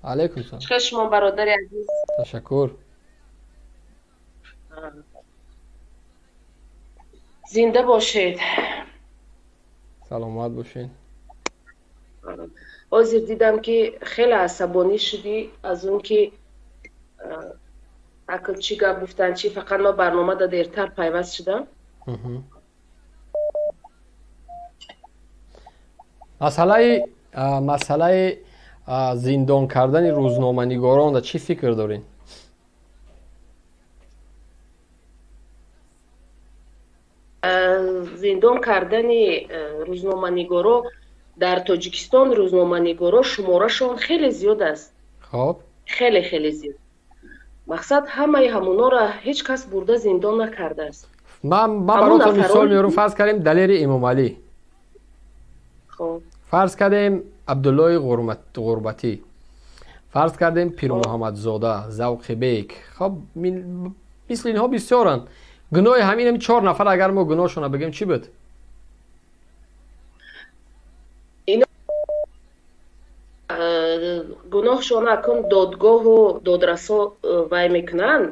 Алейкум салом. Чӣ шумо, бародари азиз? Ташаккур. Зинда бошед. Саломат бошед. Ҳозир дидам, ки хеле асабонӣ шудӣ аз он ки акл чӣ гап гуфтан, чӣ фақат ма барномада дертар пайваст шудам. Масъалаи зиндон кардани рӯзноманигоронда чӣ фикр доред? Зиндон кардани рӯзноманигоро дар Тоҷикистон, рӯзноманигоро шуморашон хеле зиёд аст. Хоб. Хеле хеле зиёд. Мақсад, ҳамаи ҳамонора ҳеҷ кас бурда зиндон накардааст. Ман баротон мисол меорам. Фарз кардем, Далери Эмомалӣ, фарз кардем, Абдуллои Ғурбатӣ, фарз кардем, Пирмуҳаммадзода Завқибек. Хоб, мисли инҳо бисёранд. Гуноҳи ҳамин чор нафар, агар мо гуноҳшона бигем, чӣ буд? Гуноҳшона акун додгоҳу додрасо вай мекунанд.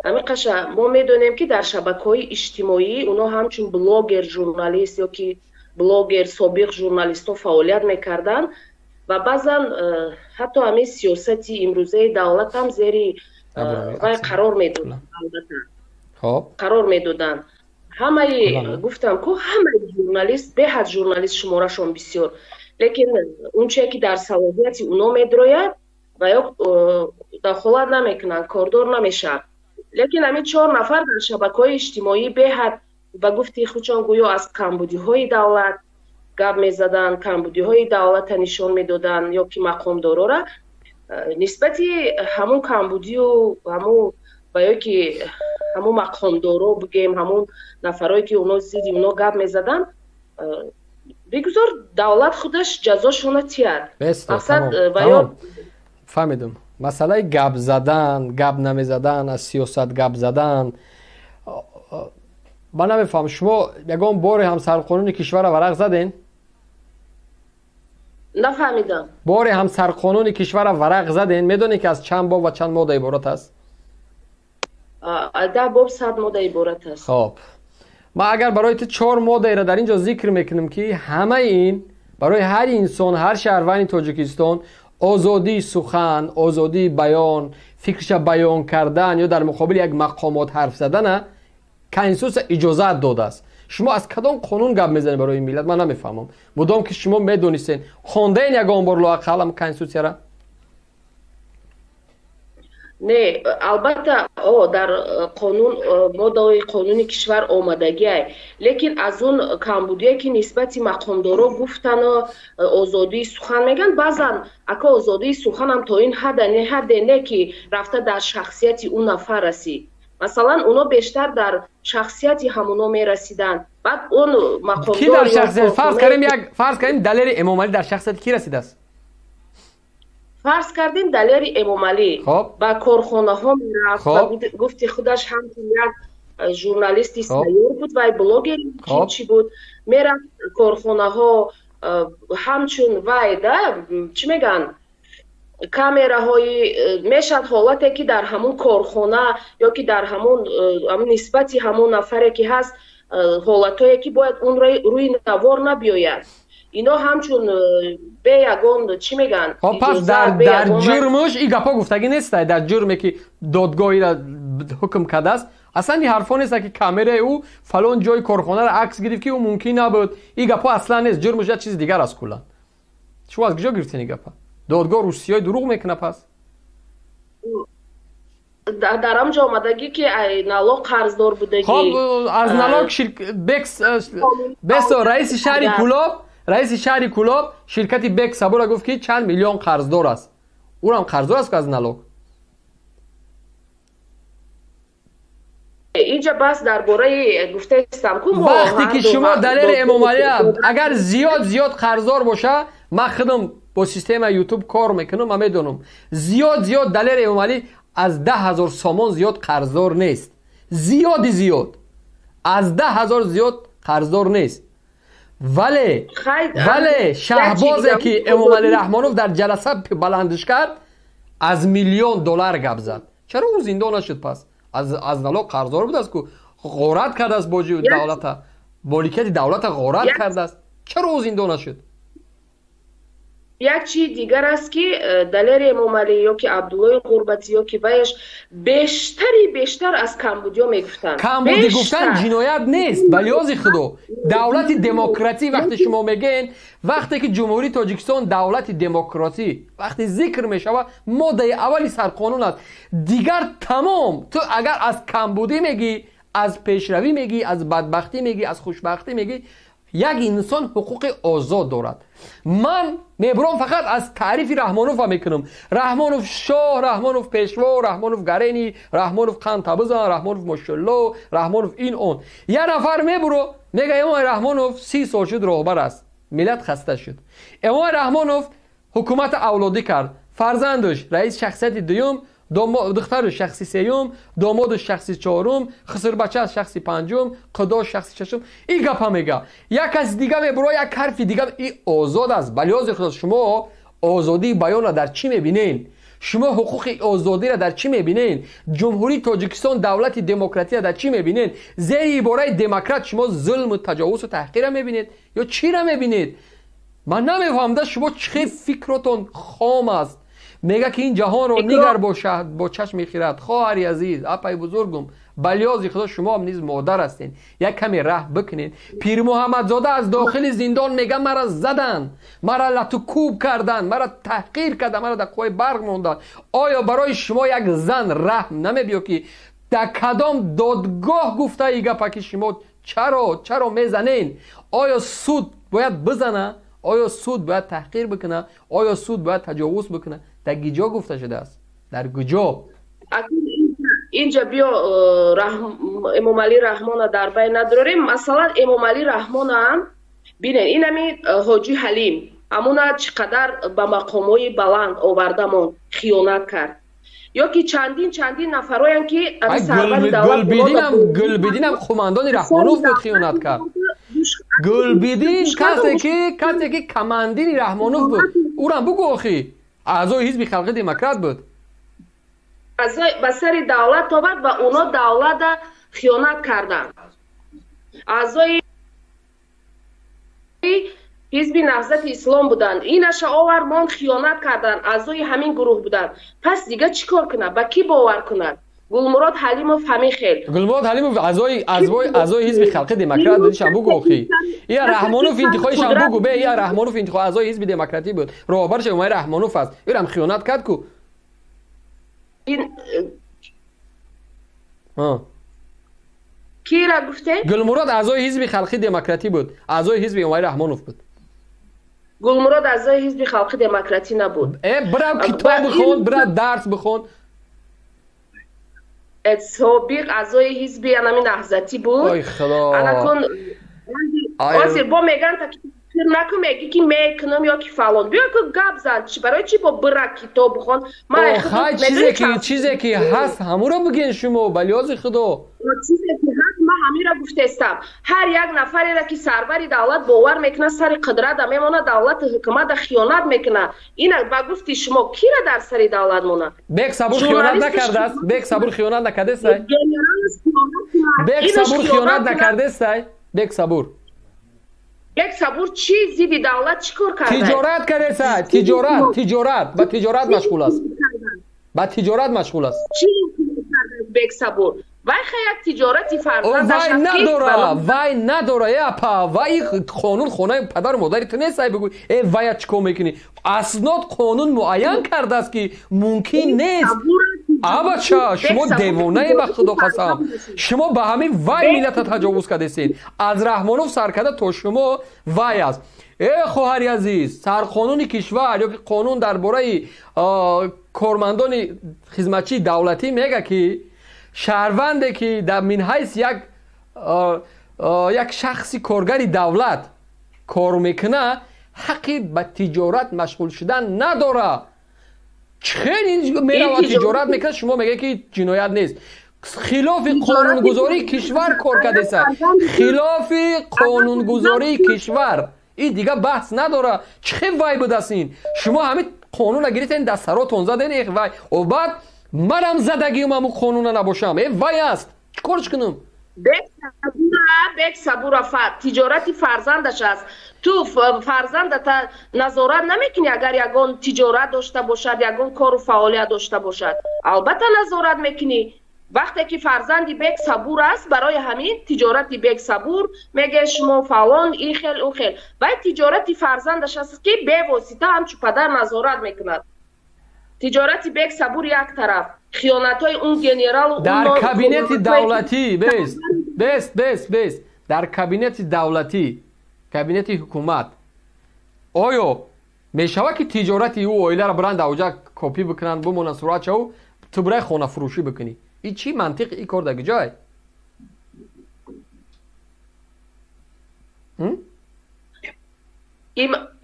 Ҳамин қаша мо медонем, ки дар шабакаҳои иҷтимоӣ оно ҳамчун блогер, журналист ё ки блогер, собиқ журналистҳо фаъолият мекарданд ва баъзан ҳатто ҳамин сиёсати имрӯзаи давлатам зери вай қарор медоданд, албатта қарор медоданд. Ҳамаи, гуфтам ку, ҳамаи журналист, беҳад журналист шуморашон бисёр, лекин унче ки дар салоҳияти уно медрояд ва ё дахолат намекунанд, кордор намешавад. Лекин ҳамин чор нафар дар шабакаҳои иҷтимоӣ беҳад, ба гуфти худшон, гӯё аз камбудиҳои давлат гап мезаданд, камбудиҳои давлата нишон медоданд ё ки мақомдорора нисбати ҳамун камбудию ҳамун ва ё ки ҳамун мақомдоро бигем, ҳамун нафарое ки уно зидди уно гап мезаданд, бигузор давлат худаш ҷазошона тиҳад. Мақсад, фаҳмидум. Масъалаи гап задан, гап намезадан, аз сиёсат гап задан, ман намефаҳмам, шумо ягон боре ҳам сарқонуни кишварро варақ заден? Нафаҳмидам. Боре ҳам сарқонуни кишварро варақ заден? Медонед, ки аз чанд боб ва чанд модда иборат аст? 10 боб, 100 модда иборат аст. Хоб, ман агар барои ту чор моддаеро дар ин ҷо зикр мекунам, ки ҳамаи ин барои ҳар инсон, ҳар шаҳрванди Тоҷикистон озодии сухан, озодии баён, фикрша баён кардан ё дар муқобили як мақомот ҳарф задана конститутсия иҷозат додааст, шумо аз кадом қонун гап мезанед барои миллат? Ман намефаҳмам. Мудом ки шумо медонистен, хондаен ягон бор лоақалам конститутсияра? Не, албатта, о дар қонун, моддаҳои қонуни кишвар омадагиай, лекин аз он камбудие ки нисбати мақомдоро гуфтану озодии сухан мегӯянд, баъзан, ака, озодии суханам то ин ҳадда не, ҳадде не ки рафта дар шахсияти ӯ нафар расӣ. Масалан, оно бештар дар шахсияти ҳамоно мерасиданд, баъд он Ки дар шахсият? Фарз кардем, як фарз кардем, Далери Эмомалӣ дар шахсияти кӣ расидааст? Фарз кардем, Далери Эмомалӣ ба корхонаҳо мерафт, гуфти худаш ҳамчун як журналисти сайёр буд вай, блогер чӣ буд, мерафт корхонаҳо, ҳамчун вай да, чӣ мегӯянд, камераҳои мешавад, ҳолате ки дар ҳамун корхона ё ки дар ҳамун нисбати ҳамун нафаре ки ҳаст, ҳолатҳое ки бояд он рӯи навор набиёяд, ино ҳамчун бе ягон, чӣ мегӯянд. Хоб, пас дар ҷурмуш ин гапҳо гуфтагӣ нестай? Дар ҷурме ки додгоҳира ҳукм кардааст, аслан ин ҳарфҳо неста, ки камераи ӯ фалон ҷои корхонаро акс гирифт, ки ӯ мумкин набуд. Ин гапҳо аслан нест. Ҷурмуш як чизи дигар аст куллан. Шумо аз куҷо гирифтен ин гапа? Додгоҳ русиёи дурӯғ мекунад пас? Дар ҳам ҷо омадагӣ, ки налог қарздор будагӣ. Хоб, аз налог бесо раиси шаҳри Кулоб, раиси шаҳри Кулоб ширкати Бек Сабура гуфт, ки чанд миллион қарздор аст. Ӯрам қарздор аст аз налог? Инҷа бас дар бораи гуфтаистам ку. Вақте ки шумо Далери Эмомалӣ агар зиёд зиёд қарздор боша, ман худам бо системаи Ютуб кор мекунам, ман медонам, зиёд зиёд Далери Эмомалӣ аз 10 000 сомон зиёд қарздор нест. Зиёди зиёд аз 10 000 зиёд қарздор нест. Вале шаҳбозе ки Эмомалӣ Раҳмонов дар ҷаласа баландиш кард, Аз миллион доллар гап зад. Чаро ӯ зиндон нашуд пас? Аз налог қарздор будааст ку, ғорат кардааст боҷи давлата, моликияти давлата ғорат кардааст. Чаро ӯ зиндон нашуд? Як чизи дигар аст, ки Далери Эмомалӣ ё ки Абдуллои Ғурбатӣ ё ки ваяш бештари бештар аз камбудиё мегуфтанд. Камбудӣ гуфтан ҷиноят нест, ба лиҳози худо. Давлати демократӣ вақте шумо мегӯен, вақте ки Ҷумҳурии Тоҷикистон давлати демократӣ вақте зикр мешавад, моддаи аввали сарқонун аст. Дигар тамом, ту агар аз камбудӣ мегӣ, аз пешравӣ мегӣ, аз бадбахтӣ мегӣ, аз хушбахтӣ мегӣ, як инсон ҳуқуқи озод дорад. Ман мебурам, фақат аз таърифи Раҳмонова мекунам. Раҳмонов шоҳ, Раҳмонов пешво, Раҳмонов гарени, Раҳмонов қанд табизан, Раҳмонов мошалло, Раҳмонов ин он. Як нафар мебуро, мега: «Эмомали Раҳмонов 30 сол шуд роҳбар аст, миллат хаста шуд. Эмомали Раҳмонов ҳукумати авлодӣ кард, фарзандаш раис, шахсияти дуюм, духтару шахси сеюм, домоду шахси чорум, хусурбача шахси панҷум, қудош шахси шашум». И гапа мега. Як каси дига мебуро, як ҳарфи дига. И озод аст, ба лиҳози худо. Шумо озодии баёнро дар чӣ мебинед? Шумо ҳуқуқи озодиро дар чӣ мебинед? Ҷумҳурии Тоҷикистон давлати демократиро дар чӣ мебинед? Зери ибораи демократ шумо зулму таҷовузу таҳқирро мебинед ё чиро мебинед? Ман намефаҳмда, шумо чӣ фикротон хом аст. Мега, ки ин ҷаҳонро нигар бо чашми хирад. Хоҳари азиз, апаи бузургум, ба лиҳози худо, шумоам низ модар ҳастед, як каме раҳм бикунед. Пирмуҳаммадзода аз дохили зиндон мега: «Мара заданд, мара лату кӯб карданд, мара таҳқир карданд, мара дар қувваи барқ монданд». Оё барои шумо як зан раҳм намебиё, ки дар кадом додгоҳ гуфта и гапа, ки шумо чаро мезанед? Оё суд бояд бизана? Оё суд бояд таҳқир бикунад? Оё суд бояд таҷовуз бикунад? Дар куҷо гуфта шудааст? Дар куҷо? Инҷа биё, Эмомалӣ Раҳмона дар байн надорем. Масалан, Эмомалӣ Раҳмонаам бинед, инами Ҳоҷи Ҳалим ҳамуна чӣ қадар ба мақомҳои баланд овардамон, хиёнат кард. Ё ки чандин чандин нафароян, ки Гулбидинам қумандони Раҳмонов буд, хиёнат кард. Гулбидин, касе ки командири Раҳмонов буд, ӯрам бугӯ, охи аъзои Ҳизби Халқи Демократ буд. Ба сари давлат овард ва оно давлата хиёнат карданд. Аъзои Ҳизби Наҳзати Ислом буданд, инаша овард мон, хиёнат карданд, аъзои ҳамин гурӯҳ буданд. Пас дига чӣ кор кунад? Ба кӣ бовар кунад? Гулмурод Ҳалимов ҳамин хел. Гулмурод Ҳалимов аъзои Ҳизби Халқи Демократ буд, шам бугӯ, охи. Ия Раҳмонов интихои, шам бугӯ, бе ия Раҳмонов интихо аъзои Ҳизби Демократӣ буд, роҳбараш Эмомали Раҳмонов аст, ирам хиёнат кард ку. Ин кира гуфте? Гулмурод аъзои Ҳизби Халқи Демократӣ буд, аъзои ҳизби Эмомали Раҳмонов буд. Гулмурод аъзои Ҳизби Халқи Демократӣ набуд. Э, бирав китоб бихон, бирав дарс бихон. Собиқ аъзои ҳизби анами Наҳзатӣ буд. Ой, худо! Анакун ҳозир бо меган, наку меги, ки мекунам ё ки фалон. Биё ку, гап зан. Барои чӣ бо бира китоб бихон? Чизе ки ҳаст, ҳамуро бигӯен шумо, ба лиҳози худо. Чизе ки ҳаст, ман ҳамира гуфтестам. Ҳар як нафареро, ки сарвари давлат бовар мекунад, сари қудрата мемонад, давлату ҳукумата хиёнат мекунад. Ина ба гуфти шумо кира дар сари давлат монад? Бек Сабур хиёнат накардааст? Бек Сабур хиёнат накардестай? Бек Сабур хиёнат накардестай? Бек Сабур. Бек Сабур чӣ зидди давлат чӣ кор карда? Тиҷорат кардеса, тиҷорат, тиҷорат, ба тиҷорат машғул аст, ба тиҷорат машғул аст. Чӣ Бек Сабур? Вай ха як тиҷорати фарзандаш. Вай надора, вай надора, э апа, вай қонун хонаи падару модари ту нест, ай бигӯ, э вая чӣ кор мекунӣ? Аснод қонун муайян кардааст, ки мумкин нест. Абача, шумо девонае, ба худо қасам. Шумо ба ҳамин вай миллата таҷовуз кардесед, аз Раҳмонов сар карда то шумо вай аст. Э хоҳари азиз, сарқонуни кишвар ё ки қонун дар бораи кормандони хизматчии давлатӣ мега, ки шаҳрванде, ки дар минҳайс як шахси коргари давлат кор мекунад, ҳаққи ба тиҷорат машғул шудан надорад. Хел меравад, тиҷорат мекунад, шумо мегӯед, ки ҷиноят нест. Хилофи қонунгузории кишвар кор кардеса, хилофи қонунгузории кишвар, ин дига баҳс надорад. Чӣ хел вай будааст ин? Шумо ҳамин Қонуна гирифтен, дар саротон заден, эх вай. О баъд манам задагиум, ҳамун қонуна набошам. Э вай аст. Чӣ корш кунам? Бек Сабура тиҷорати фарзандаш аст. Ту фарзандата назорат намекунӣ, агар ягон тиҷорат дошта бошад, ягон кору фаъолият дошта бошад? Албатта назорат мекунӣ. Вақте ки фарзанди Бек Сабур аст, барои ҳамин тиҷорати Бек Сабур мегӯяд шумо фалон, ин хел, он хел. Вай тиҷорати фарзандаш аст, ки бевосита ҳамчун падар назорат мекунад. Тиҷорати Бек Сабур як тараф, хиёнатҳои он генералу дар кабинети давлатӣ, бес бес бес бес, дар кабинети давлатӣ, кабинети ҳукумат, оё мешавад, ки тиҷорати ӯ оиларо биранд, авҷа копӣ бикунанд, бимонанд суратшаву, ту бирай хонафурӯшӣ бикунӣ? И чӣ мантиқ, и кор дар ҷой?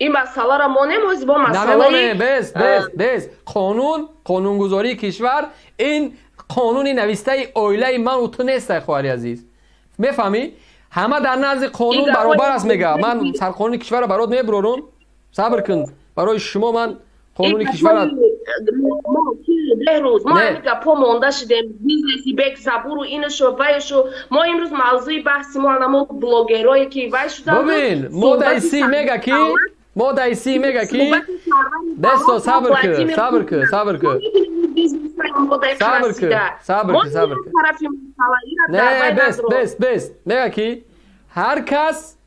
Ин масъаларо монем ози бо масъалаи бес бес бес. Қонун, қонунгузории кишвар, ин қонуни навистаи оилаи ману ту нестай, хоҳари азиз, мефаҳмӣ? Ҳама дар назди қонун баробар аст, мега. Ман сарқонуни кишварро барот мебурорум, сабр кун, барои шумо ман қонуни кишварро Беҳрӯз, мо ҳамин гапҳо монда шудем, бизнеси Бек Сабуру, инашу вайшу. Мо имрӯз мавзӯи баҳси мо ҳамон блогерое ки вай шуданд. Бубин, моддаи 30 мега ки, моддаи 30 мега ки, бесто, сабр кун, сабр кун, сабр кун, сабр кун, сабр кун, сабр кун. Не, бес бес бес, мега ки ҳар кас,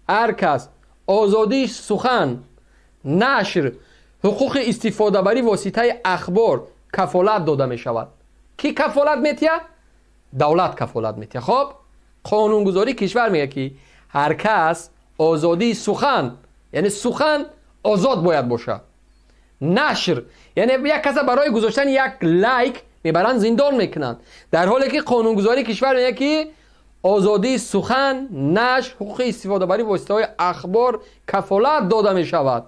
ҳар кас озодии сухан, нашр, ҳуқуқи истифодабарӣ воситаи ахбор кафолат дода мешавад. Кӣ кафолат метиҳад? Давлат кафолат метиҳад. Хоб, қонунгузории кишвар мегӯяд, ки ҳар кас озодии сухан, яъне сухан озод бояд бошад, нашр, яъне як каса барои гузоштани як лайк мебаранд, зиндон мекунанд, дар ҳоле ки қонунгузории кишвар мегӯяд, ки озодии сухан, нашр, ҳуқуқи истифодабарӣ воситаҳои ахбор кафолат дода мешавад.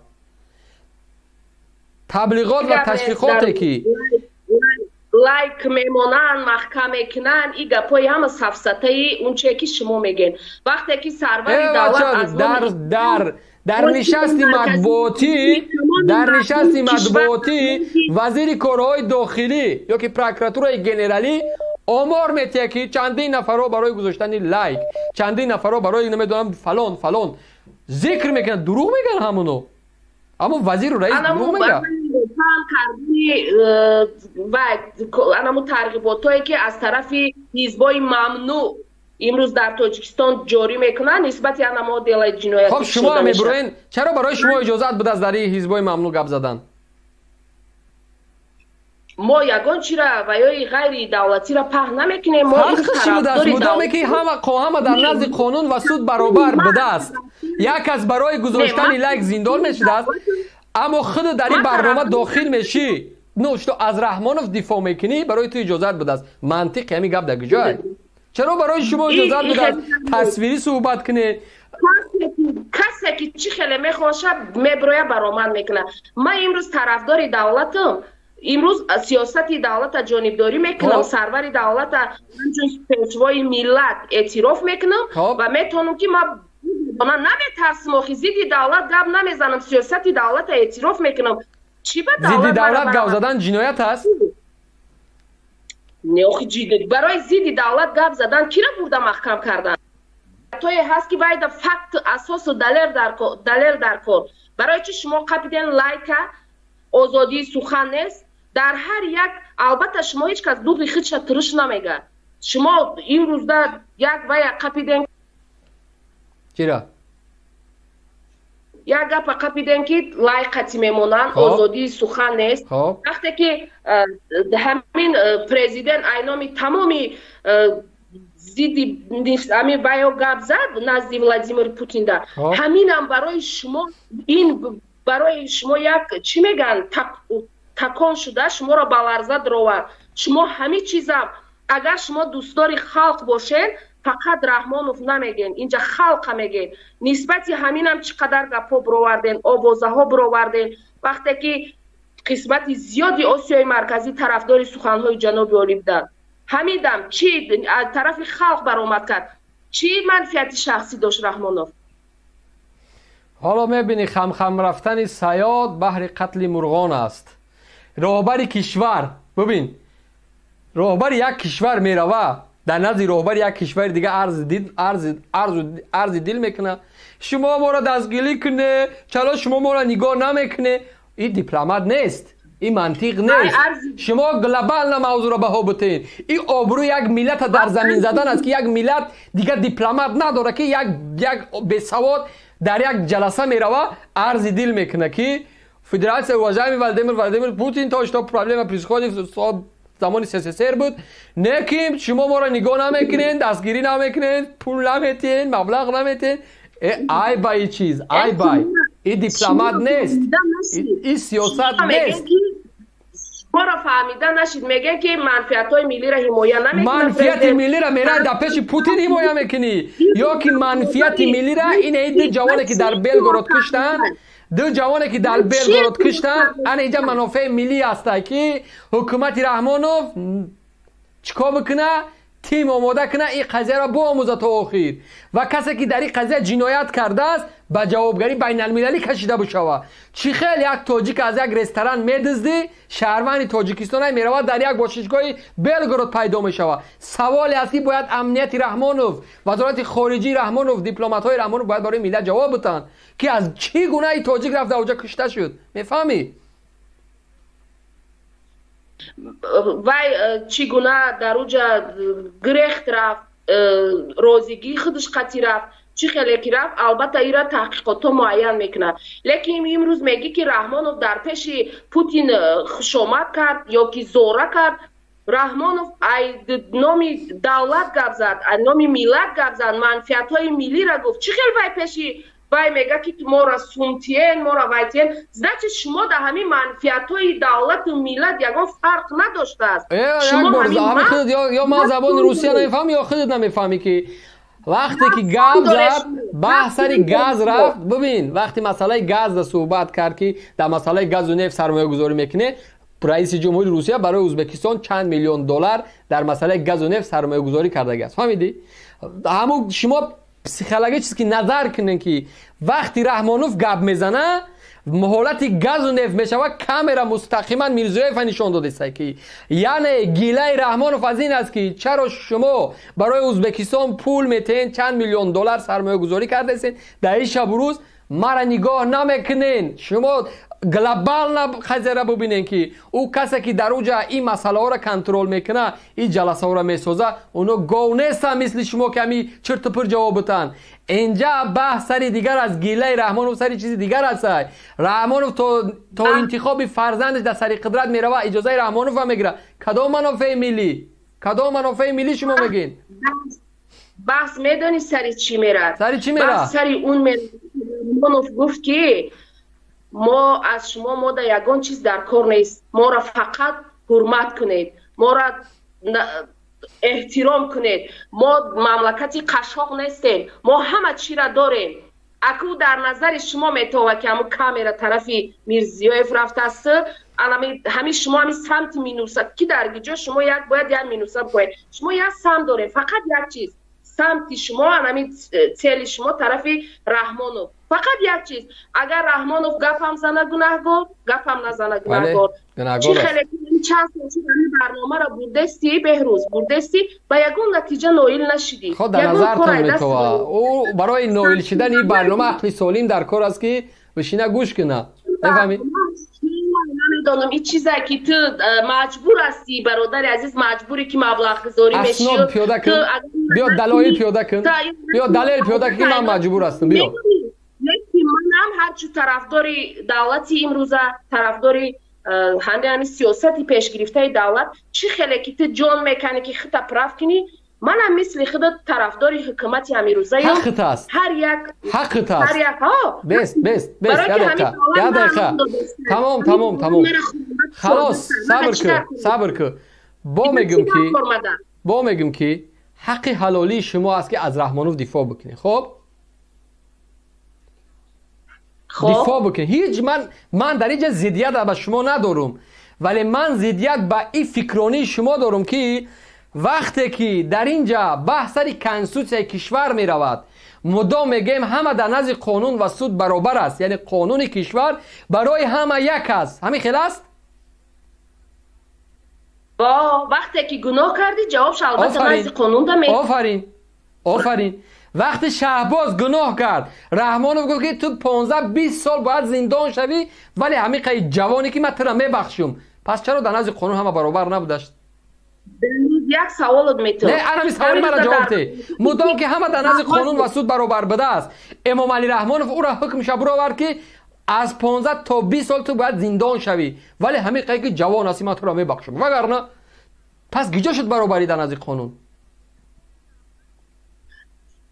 Таблиғот ва ташвиқоте ки лайк мемонанд, маҳкам мекунанд, ин гапҳои ҳама сафсатаи унче ки шумо мегӯед. Вақте ки сарвари давлат аз Дар нишасти матбуотӣ, дар нишасти матбуотӣ вазири корҳои дохилӣ ё ки прокуратураи генералӣ омор метиҳад, ки чандин нафарҳо барои гузоштани лайк, чандин нафарҳо барои намедонам фалон фалон зикр мекунанд. Дурӯғ мегӯянд ҳамоно, аммо вазиру раис дурӯғ мегӯяд. Кардани ва анаму тарғиботҳое ки аз тарафи ҳизбҳои мамнӯъ имрӯз дар Тоҷикистон ҷорӣ мекунанд, нисбати анамо делаи ҷиноятӣ. Хоб, шумо мебуроен, чаро барои шумо иҷозат будааст дар ин ҳизбҳои мамнӯъ гап задан? Мо ягон чира ва ёи ғайри давлатиро паҳн намекунем. Мо фарқи чӣ будааст, мудоме ки ҳама дар назди қонун ва суд баробар будааст? Як кас барои гузоштани лайк зиндон мешудааст, аммо худ дар ин барнома дохил мешӣ, ну что аз Раҳмонов дифоъ мекунӣ, барои ту иҷозат будааст. Мантиқи ҳамин гап дар куҷое? Чаро барои шумо иҷозат будааст тасвирӣ суҳбат кунед? Касе ки чӣ хеле мехоҳад, меброя, баромад мекунад. Ман имрӯз тарафдори давлатам, имрӯз сиёсати давлата ҷонибдорӣ мекунам, сарвари давлата ҳамчун пешвои миллат эътироф мекунам ва метавонам ки ман наметарсим, охи зидди давлат гап намезанам, сиёсати давлата эътироф мекунам. Чӣ ба зидди давлат гап задан ҷиноят аст? Не, охи барои зидди давлат гап задан кира бурда маҳкам кардан? Тое ҳаст, ки вайда факт, асосу далел дар кор. Барои чи шумо қапиден лайка? Озодии сухан нест дар ҳар як. Албатта, шумо ҳеҷ кас дуғи худша туруш намегӯяд. Шумо имрӯзда як вая қапиден. Чира? Як гапа қапидем, ки лайқати мемонанд, озодии сухан нест. Вақте ки ҳамин президент айноми тамоми зидди ҳамин ваё гап зад назди Владимир Путинда, ҳаминам барои шумо, ин барои шумо як чӣ мегӯянд, такон шуда, шуморо ба ларза даровард. Шумо ҳамин чизам, агар шумо дӯстдори халқ бошед, фақат Раҳмонов намегӯен, инҷа халқа мегӯен. Нисбати ҳаминам чӣ қадар гапҳо бироварден, овозаҳо бироварден, вақте ки қисмати зиёди Осиёи Марказӣ тарафдори суханҳои ҷаноби олӣ буданд. Ҳамин дам чӣ аз тарафи халқ баромад кард? Чӣ манфиати шахсӣ дошт Раҳмонов? Ҳоло мебинӣ, хамхам рафтани Саёд баҳри қатли мурғон аст. Роҳбари кишвар, бубин, роҳбари як кишвар мерава дар назди роҳбари як кишвари дига, арзи дил мекунад: шумо моро дастгирӣ куне, чаро шумо моро нигоҳ намекуне? Ин дипломат нест, ин мантиқ нест. Шумо глобально мавзӯъро баҳо бутед. Ин обрӯи як миллата дар замин задан аст, ки як миллат дигар дипломат надорад, ки як бесавод дар як ҷаласа мерава, арзи дил мекунад, ки федерация, уважаемый Владимир Владимир Путин, то что проблема происходит, замони СССР буд, не ки шумо моро нигоҳ намекунед, дастгирӣ намекунед, пул наметиҳед, маблағ наметиҳед. Ай бай, чиз, ай бай, ин дипломат нест, ин сиёсат нест. Моро фаҳмида нашид. Мегӯяд, ки манфиатҳои миллиро ҳимоя намекунад. Манфиати миллиро мерай дар пеши Путин ҳимоя мекунӣ, ё ки манфиати миллиро ин ду ҷавоне, ки дар Белгород куштанд, ду ҷавоне, ки дар Белгород куштанд, ана инҷа манофеи миллӣ ҳаста, ки ҳукумати Раҳмонов чӣ кор бикуна? Тим омода куна, ин қазияро биомӯза то охир ва касе, ки дар ин қазия ҷиноят кардааст, ба ҷавобгарии байналмилалӣ кашида бишавад. Чӣ хел як тоҷик аз як ресторан медуздӣ, шаҳрванди Тоҷикистон меравад, дар як бошишгоҳи Белгород пайдо мешавад? Саволе аст, ки бояд амнияти Раҳмонов, вазорати хориҷии Раҳмонов, дипломатҳои Раҳмонов бояд барои миллат ҷавоб бутанд, ки аз чӣ гунаи тоҷик рафта оҷа кушта шуд. Мефаҳмӣ? Вай чӣ гуна дар уҷа гирехт рафт, розигии худаш қатъӣ рафт, чӣ хеле ки рафт, албатта ира таҳқиқотҳо муайян мекунад. Лекин имрӯз мегӣ, ки Раҳмонов дар пеши Путин хушомад кард ё ки зора кард. Раҳмонов ай номи давлат гап зад, ай номи миллат гап зад, манфиатҳои миллиро гуфт. Чӣ хел вай пеши вай мега, ки моро сумтиен, моро вайтиен? Значит, шумо дар ҳамин манфиатҳои давлату миллат ягон фарқ надоштааст. Ё ман забони русия намефаҳмам, ё худат намефаҳмӣ, ки вақте ки гап зад, баҳс сари газ рафт. Бибин, вақте масъалаи газда суҳбат кард, ки дар масъалаи газу нефт сармоягузорӣ мекунед, раиси ҷумҳури Русия барои Ӯзбекистон чанд миллион доллар дар масъалаи газу нефт сармоягузорӣ кардагиаст. Фаҳмидӣ? Ҳамун шумо психологически назар кунед, ки вақти Раҳмонов гап мезана, ҳолати газу нефт мешавад, камера мустақиман Мирзиёева нишон додеста, ки яъне гилаи Раҳмонов аз ин аст, ки чаро шумо барои Ӯзбекистон пул метиҳен, чанд миллион доллар сармоягузорӣ кардастен, дар ин шабу рӯз мара нигоҳ намекунен. Шумо глобально қазияро бубинен, ки ӯ касе, ки дар уҷа ин масъалаҳоро контрол мекуна, ин ҷаласаҳоро месоза, оно гов нестанд, мисли шумо, ки ҳами чиртупир ҷавоб бутанд. Инҷа баҳс сари дигар аст, гилаи Раҳмонов сари чизи дигар аст. Раҳмонов то интихоби фарзандаш дар сари қудрат мерава, иҷозаи Раҳмонова мегирад. Кадом манофеи миллӣ, кадом манофеи миллӣ шумо мегӯед? Баҳс медонӣ сари чӣ мерад? Сари чӣ мерад? Сари он мерад, Раҳмонов гуфт, ки мо аз шумо мода ягон чиз дар кор нест, моро фақат ҳурмат кунед, моро эҳтиром кунед, мо мамлакати қашшоқ нестем, мо ҳама чиро дорем. Аку дар назари шумо метовад, ки ҳамун камера тарафи Мирзиёев рафтааст, ҳамин шумо ҳамин самти минуса, ки дар ҷо шумо як бояд як минуса бикунед. Шумо як самт дорем, фақат як чиз, самти шумо, ҳамин цели шумо тарафи Раҳмонов, фақат як чиз. Агар Раҳмонов гапам зана, гунаҳгор, гапам назана, гунаҳгор. Чӣ хеле чанд сол шуд, ҳамин барномаро бурдести, Беҳрӯз, бурдести, ба ягон натиҷа ноил нашидӣ. Хо, дар назартон метова, ӯ барои ноил шидани ин барнома ақли солим дар кор аст, ки бишина гӯш куна. Мефаҳмӣ? Намедонам, ин чизе, ки ту маҷбур ҳастӣ, бародари азиз, маҷбуре, ки маблағгузорӣ мешӣ. Аснод пиёда кун, биё, далоил пиёда кун, биё, далел пиёда кун, ки ман маҷбур ҳастам, биё. Лекин манам ҳарчу тарафдори давлати имрӯза, тарафдори ҳамин сиёсати пешгирифтаи давлат, чӣ хеле ки ту ҷон меканӣ, ки хита прав кунӣ, манам мисли худат тарафдори ҳукумати ҳамирӯзаям. Ҳаққит аст. Ҳар як Ҳаққит аст. Ҳар як Бес, бес, бес, як дақиқа, як дақиқа, тамом, тамом, тамом, халос, сабр кун, сабр кун. Бо мегум, ки ҳаққи ҳалолии шумо аст, ки аз Раҳмонов дифоъ бикунед. Хоб, дифоъ бикунед. Ҳеҷ ман дар инҷа зиддият ба шумо надорум, вале ман зиддият ба ин фикронии шумо дорум, ки Вақте ки дар ин ҷа баҳс сари конститутсияи кишвар меравад, мудом мегӯем, ҳама дар назди қонун ва суд баробар аст, яъне қонуни кишвар барои ҳама як аст. Ҳамин хел аст? Вақте ки гуноҳ кардӣ, ҷавобш албатта назди қонун да. Офарин, офарин. Вақти Шаҳбоз гуноҳ кард, Раҳмонов гуфт, ки ту 15-20 сол бояд зиндон шавӣ, вале ҳамин қаи ҷавоне, ки ман тура мебахшум. Пас чаро дар назди қонун ҳама баробар набудашт? Як саволот метавон. Не, анами саволи мара ҷавоб те. Мудом ки ҳама дар назди қонун ва суд баробар будааст, Эмомалӣ Раҳмонов ӯра ҳукмша буровард, ки аз 15 то 20 сол ту бояд зиндон шавӣ, вале ҳамин қае ки ҷавон ҳастӣ, ман туро мебахшам. Вагарна пас гиҷо шуд баробарӣ дар назди қонун?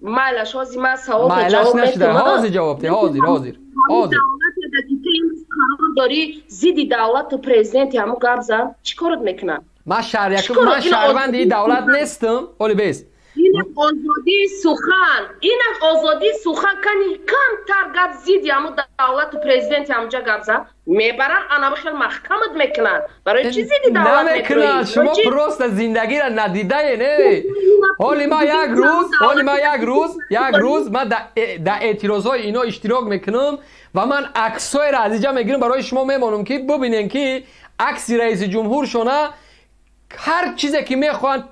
Майлаш, ҳозир ман саволта Майлаш ҷавоб нашуда. метавонам. Ҳозир ҷавоб те, ҳозир, ҳозир, ҳозир. Қарор дорӣ, зидди давлату президенти ҳамун гап зан, чӣ корот мекунад? Ман Чикор? Ман шаҳрванди ин давлат нестам оли бес. Инак озодии сухан, инак озодии сухан. Кани камтар гап зидди ҳамун давлату президенти ҳамунҷа гап зан, мебаранд, анама хел маҳкамат мекунанд. Барои чӣ зидди давлат Намекунанд. Шумо просто зиндагиро надидае. Не, ҳоли ман як рӯз, ҳоли ман як рӯз ман дар эътирозҳои ино иштирок мекунам ва ман аксҳоеро аз инҷа мегирам, барои шумо мемонам, ки бубинем, ки акси раиси ҷумҳуршона ҳар чизе ки мехоҳанд,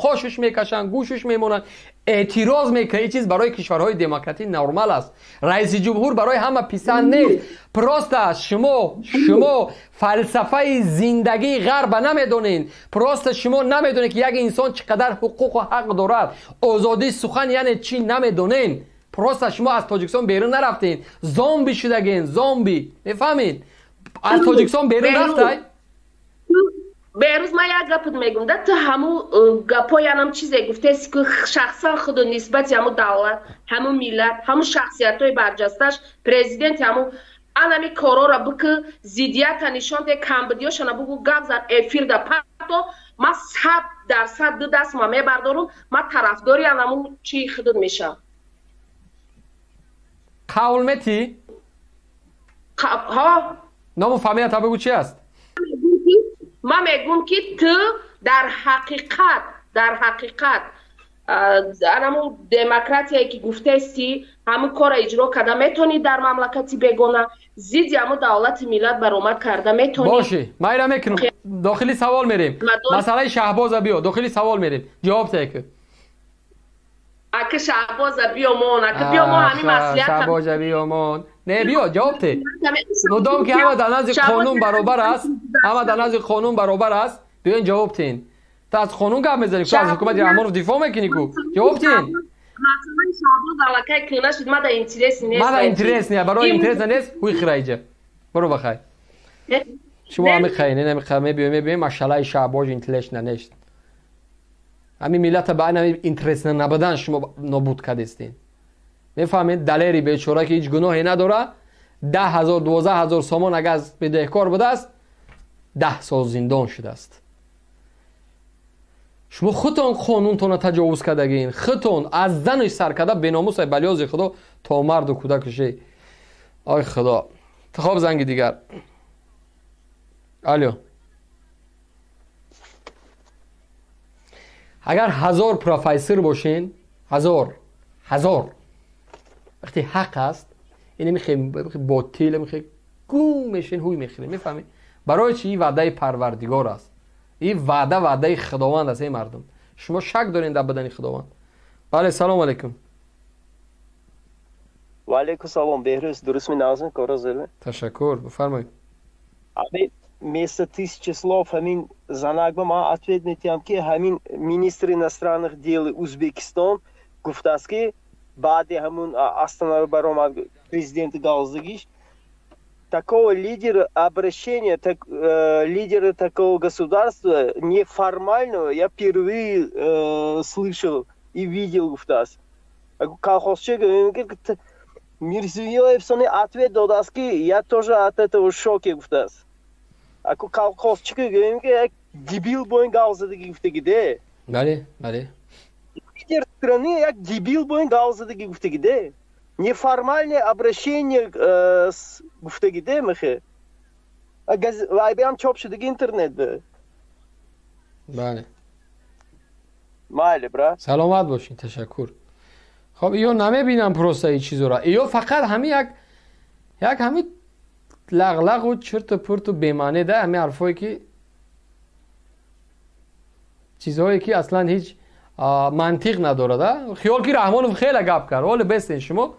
қошуш мекашанд, гӯшуш мемонанд, эътироз мекунанд. Ин чиз барои кишварҳои демократӣ нормал аст. Раиси ҷумҳур барои ҳама писанд нест. Просто шумо фалсафаи зиндагии ғарба намедонед. Просто шумо намедонед, ки як инсон чӣ қадар ҳуқуқу ҳақ дорад, озодии сухан яъне чӣ намедонед. Просто шумо аз Тоҷикистон берун нарафтед, зомби шудаген, зомби, мефаҳмед? Аз Тоҷикистон берун рафтай. Берӯз, ман як гапат мегӯм да. Ту ҳамун гапҳои анам чизе гуфтеси, ки шахсан худу нисбати ҳамун давлат, ҳамун миллат, ҳамун шахсиятҳои барҷасташ, президенти ҳамун анами корора бикӣ, зиддията нишон де, камбудиёшана бугӯ, гап зад эфирда пато, ман 100% ду дастма мебардорум, ман тарафдори анамун чии худут мешавам. Қавл метӣ? Ҳо. Ному фамилията бигӯ, чи аст? Ман мегӯм, ки ту дар ҳақиқат анамун демократияе ки гуфтаисти, ҳамун корро иҷро карда метавонӣ, дар мамлакати бегона зидди ҳамун давлати миллат баромад карда метавонӣ. Боши, ман ира мекунам. Дохили савол мерем. Масъалаи Шаҳбоза биё, дохили савол мерем, ҷавоб те ки. Ака, Шаҳбоза биёмон, ака, биёмон, ҳамин маслиҳат. Шаҳбоза биёмон. Не, биё, ҷавоб те. Мудом ки ҳама дар назди қонун баробар аст, ҳама дар назди қонун баробар аст, биёин, ҷавоб тин. Ту аз қонун гап мезанӣ, ку аз ҳукумати Раҳмонов дифоъ мекунӣ ку, ҷавоб тин. Масъалаи Шаҳбоз аллакай кӯна шуд, мада интерес нест. Мада интерес не, барои интерес нест. Ҳуй хираиҷа, баро бахайр. Шумо ҳами хайне нами мебиёем, мебиёем, машалаи Шаҳбоз интерес нанешт. Ҳамин миллата ба ҳами интерес набудан шумо нобуд кардестин, мефаҳмед? Далери бечора, ки ҳеҷ гуноҳе надора, 10 000, 12 000 сомон агар бедеҳкор будааст, 10 сол зиндон шудааст. Шумо худтон қонунтонро таҷовуз кардагин, худтон аз занаш сар карда, беномусай, балёзи худо, то марду кӯдакуше. Ой худо. Хоб, занги дигар. Алё. Агар ҳазор профессор бошен, ҳазор, ҳазор, вақте ҳақ аст, ин михе ботил михе гум мешин, ҳуй мехӯрем, мефаҳмед? Барои чи? Ин ваъдаи Парвардигор аст, ин ваъда ваъдаи Худованд аст. Эй мардум, шумо шак дорен дар бадани Худованд? Бале, салому алайкум. Ва алайкум салом, Беҳрӯз, дурустми, нағзми, кора зеле? Ташаккур, бифармоед. Вместо тысячи слов ҳамин занак ба ман ответ метиҳам, ки ҳамин министр иностранных дел Узбекистон гуфтааст, ки баъди ҳамун Астана баромад президенти галздагиш, такого лидера обращения, так, лидера такого государства неформального я впервые слышал и видел, гуфтааст. Колхозчи Мирзиёев сони ответ додааст, ки я тоже от этого в шоке, гуфтааст. Аку колхозчи гӯем, ки як дебил бо ин гап задагӣ гуфтагиде. Бале, бале. Лидер страны як дебил бо ин гап задагӣ гуфтагиде, неформальное обращение гуфтагиде, мехе вайбиам чоп шудаги интернет бе. Бале. Майли, брат. Саломат бошин, ташаккур. Хоб, иё намебинам просто и чизора. Иё фақат ҳами як ҳами лағлағу чирту пурту бемаъне да, ҳами ҳарфое ки, чизҳое ки аслан ҳеҷ мантиқ надорад. Хиёл ки Раҳмонов хеле гап кард, оле бестен шумо.